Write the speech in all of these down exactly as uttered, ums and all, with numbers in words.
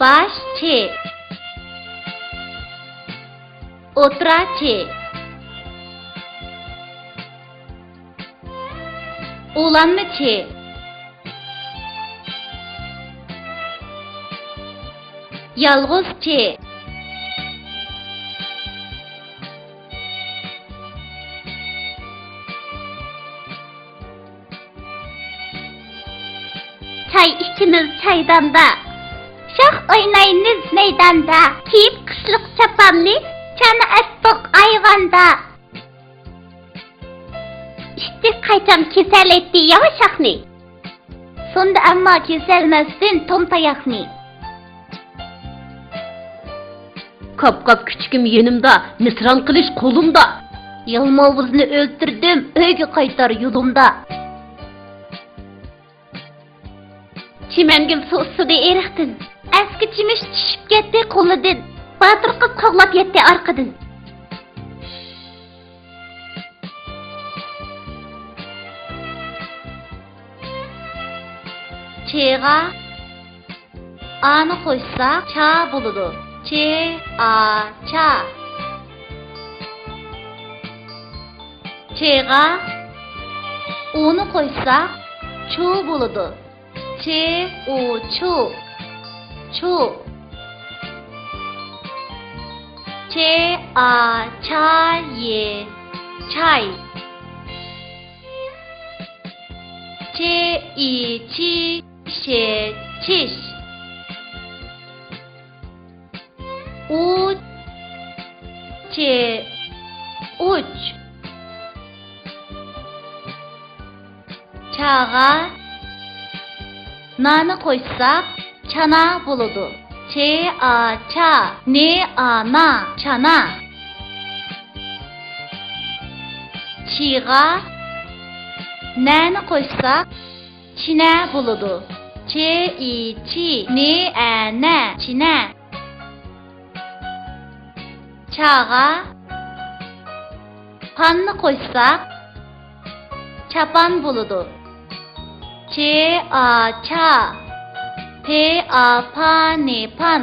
باش چى. ئوتتۇرا چى. ئۇلانما چى. يالغۇز چى. چاي ئىچىمىز چايداندا. شاخ ئوينايمىز مەيداندا. كىيىپ قىشلىق چاپاننى، چانا ئاچتۇق ئايۋاندا. ئىتتىك قايچام كېسەل ئەتتى ياۋا شاخنى. سۇندى ئەمما كېسەلمەستىن توم تاياقنى. كاپ-كاپ كۈچۈكۈم يېنىمدا، مىسران قىلىچ قولۇمدا. يالماۋۇزنى ئۆلتۈردۈم، ئۆيگە قايتار يولۇمدا. چىمەنگۈل سۇ ئۇسسىدى ئېرىقتىن. ئەسكى چىمىش چۈشۈپ كەتتى قولىدىن. باتۇر قىز قوغلاپ يەتتى ئارقىدىن. چېغا ئانى قوشساق، چا بولىدۇ. چې، ئا، چا. چېغا ئۇنى قوشساق، چۇ بولىدۇ. چې، ئۇ، چۇ. چۇ. چې، ئا، چا، يې، چاي. چې، ئى، چى، شې، چىش. ئۇ، چې، ئۇچ. چاغا نانى قوشساق، چانا بولىدۇ. چې، ئا، چا، نې، ئا، نا، چانا. چىغا نەنى قوشساق، چىنە بولىدۇ. چې، ئى، چى، نې، ئە، نە، چىنە. چاغا پاننى قوشساق، چاپان بولىدۇ. چې، ئا، چا، پې، ئا، پا، نې، پان،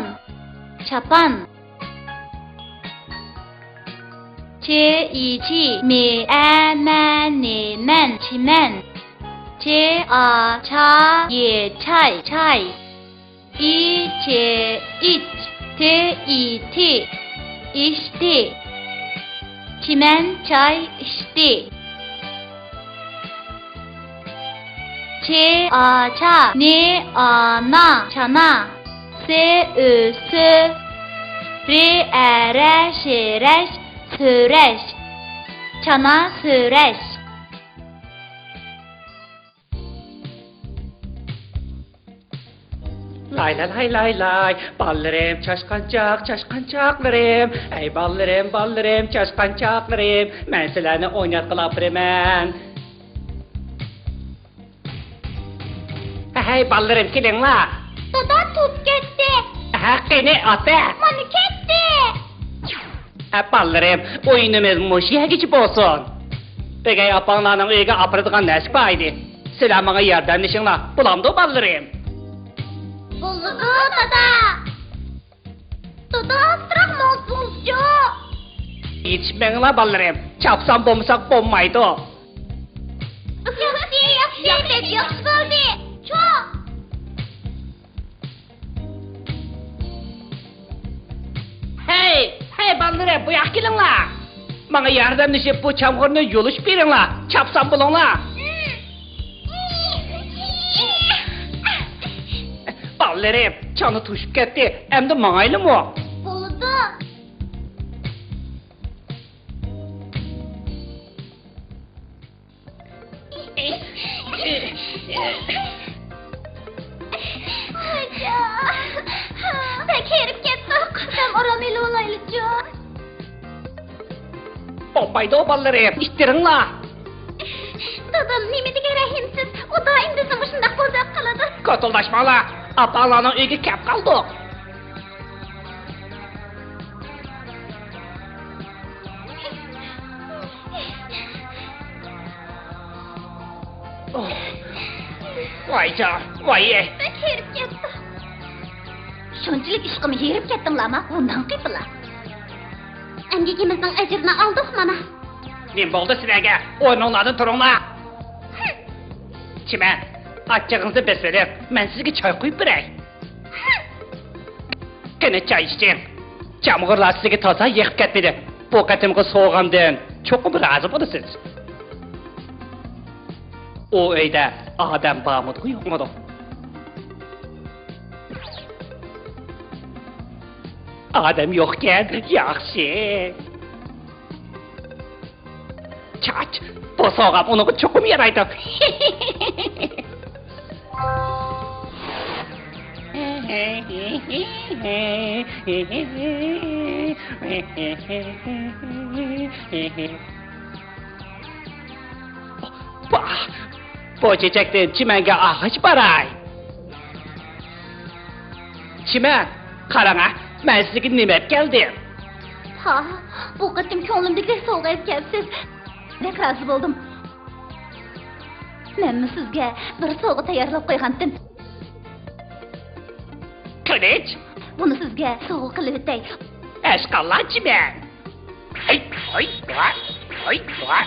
چاپان. چې، ئى، چى، مې، ئە، مە، نې، مەن، چىمەن. چې، ئا، چا، يې، چاي، چاي. ئى، چې، ئىچ، تې، ئى، تى، ئىچتى. چىمەن چاي ئىچتى. چې، ئا، چا، نې، ئا، نا، چانا. سې، ئۆ، سۆ، رې، ئە، رە، شې، رەش، سۆرەش. چانا سۆرەش. لاي لاي لاي لاي لاي، بالىلىرىم، چاشقانچاق، چاشقانچاقلىرىم. ھەي بالىلىرىم، بالىلىرىم، چاشقانچاقلىرىم، مەن سىلەرنى ئويناتقىلى ئاپىرىمەن. ھەي بالىلىرىم، كېلىڭلار. دادا، توپ كەتتى. ھە، قېنى، ئات ھە. مانا كەتتى. ھە، بالىلىرىم، ئويۇنىمىز مۇشۇ يەرگىچە بولسۇن. ئۆگەي ئاپاڭلارنىڭ ئۆيىگە ئاپىرىدىغان نەرسە بار ئىدى. سىلەر ماڭا ياردەملىشىڭلار. بولامدۇ، بالىلىرىم؟ بولىدۇ، دادا. دادا، ئازراق ماڭسىڭىزچۇ؟ يېتىشمەڭلار، بالىلىرىم. چاپسان بولمىساق بولمايدۇ. ياخشى، ياخشى، بەك ياخشى بولدى. چوڭ. ھەي، ھەي، بالىلىرىم، بۇ ياققا كېلىڭلار. ماڭا ياردەملىشىپ، بۇ چامغۇرنى يۇلۇشۇپ بېرىڭلار. چاپسان بولۇڭلار. بالىلىرىم، چانا توشۇپ كەتتى. ئەمدى ماڭايلىمۇ؟ بولىدۇ. بەك ھېرىپ كەتتۇق. دەم ئارام ئېلىۋالايلىچۇ. بولمايدۇ، بالىلىرىم، ئىتتىرىڭلار. دادام نېمە دېگەن رەھىمسىز. ئۇ دائىم بىزنى مۇشۇنداق بوزەك قىلىدۇ. كوتۇلداشماڭلار. ئاپاڭلارنىڭ ئۆيىگە كەپ قالدۇق. ۋايجان، ۋاي. بەك ھېرىپ كەتتۇق. شۇنچىلىك ئىشقىمۇ ھېرىپ كەتتىڭلارما؟ ئۇنداق قىلىپلا. ئەمگىكىمىزنىڭ ئەجرىنى ئالدۇق مانا. نېمە بولدى سىلەرگە؟ ئورنۇڭلاردىن تۇرۇڭلار. چىمەن، ئاچچىقىڭىزنى بېسىۋېلىڭ، مەن سىزگە چاي قۇيۇپ بېرەي. قېنى، چاي ئىچىڭ. چامغۇرلار سىزگە تازا يېقىپ كەتمىدى. بۇ قېتىمقى سوۋغامدىن چوقۇم رازى بولىسىز. ئۇ ئۆيدە ئادەم بارمىدىغۇ يوقمىدۇ؟ ئادەم يوقكەن، ياخشى. چاچ، بۇ سوۋغام ئۇنىڭغا چوقۇم يارايدۇ. بۇ، بۇ چېچەكتىن چىمەنگە ئالغاچ باراي. چىمەن، قاراڭا، مەن سىزگە نېمە ئەپ كەلدىم. ھا، بۇ قېتىم كۆڭلۈمدىكىدەك سوۋغا ئەپ كەپسىز. بەك رازى بولدۇم. مەنمۇ سىزگە بىر سوۋغا تەييارلاپ قويغانتىم. قىلىچ. بۇنى سىزگە سوۋغا قىلىۋېتەي. ئەشقاللا چىمەن. ھەي، ھاي، ۋا، ھاي، ۋا.